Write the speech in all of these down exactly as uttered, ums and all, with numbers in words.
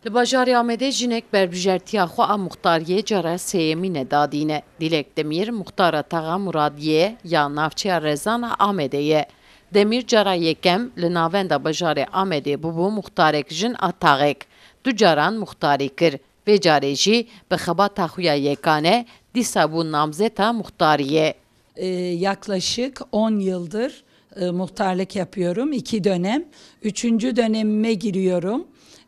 Li bajarê Amedê jinek berbijartiya xwe a muxtariyê cara sêyemîn e dadîne. Dîlek Demîr muxtara taxa Muradiyê ya navçeya Rezan a Amedê ye. Demîr cara yekem li navenda bajarê Amedê bûbû muxtarek jin a taxek. Du caran muxtarî kir. Vê carê jî bi xebata xwe ya yekane dîsa bû namzeta muxtariyê. Ee, yaklaşık on yıldır e, muhtarlık yapıyorum. İki dönem. Üçüncü dönemime giriyorum.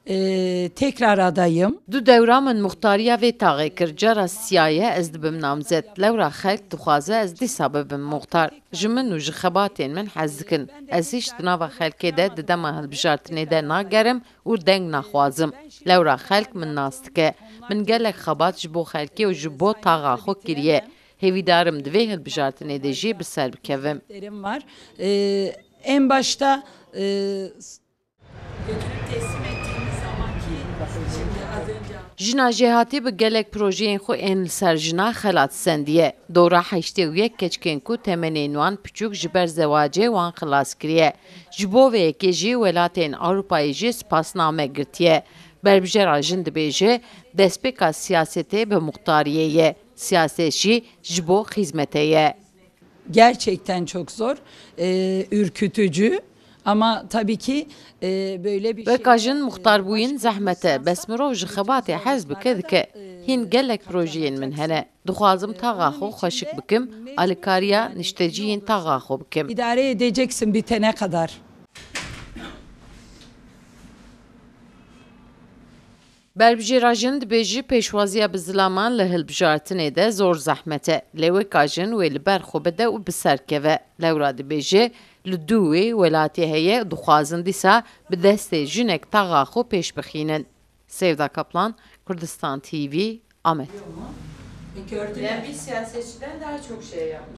Ee, tekrar adayım. Du dewra min muxtariya vê taxê kir. Cara siya ye ez dibim namzet. Lewra xelk dixwaze ez dîsa bibim muxtar. Ji min û ji xebatên min hez dikin. Ez hîç di nava xelkê de di dema hilbijartinê de nagerim û deng naxwazim. Lewra xelk min nas dike. Min gelek xebat ji bo xelkê û ji bo taxa xwe kiriye. Hêvîdarim di vê hilbijartinê de jî bi ser bikevim. Derim var. Ee, en başta e, Götürüp teslim ettiğimiz zamanki şimdi az önce Jina jêhatî bi gelek projeyên xwe ên li ser jina xelat sendiye. Dora heştê û yek keçikên ku temenên wan piçûk ji ber zewacê wan xilas kiriye. Ji bo vê yekê jî welatên Ewropayê jî spasname girtiye. Berbijêra jin dibêje, destpêka siyasetê bi muxtariyê ye. Siyaset jî ji bo xîzmetê ye. Gerçekten çok zor, e, ürkütücü ama tabii ki e, böyle bir şey. Weka jin muxtarbûyîn zehmet e, bes mirov ji xebatê hez bike dike. Hîn gelek projeyên min hene. Dixwazim taxa xwe xweşik bikim, alîkariya nişteciyên taxa xwe bikim. İdare edeceksin bitene kadar. Berbijêra jin dibêje pêşwaziya bi zilaman li hilbijartinê de zor zehmet e. Lê weka jin wê li ber xwe bide û bi ser keve. Lewra dibêje, li dû wê welatê heye û dixwazin dîsa bi destê jinek taxa xwe pêş bixînin. Sevda Kaplan, Kurdistan T V, Amed. Yani bir siyasetçiden daha çok şey yapmış.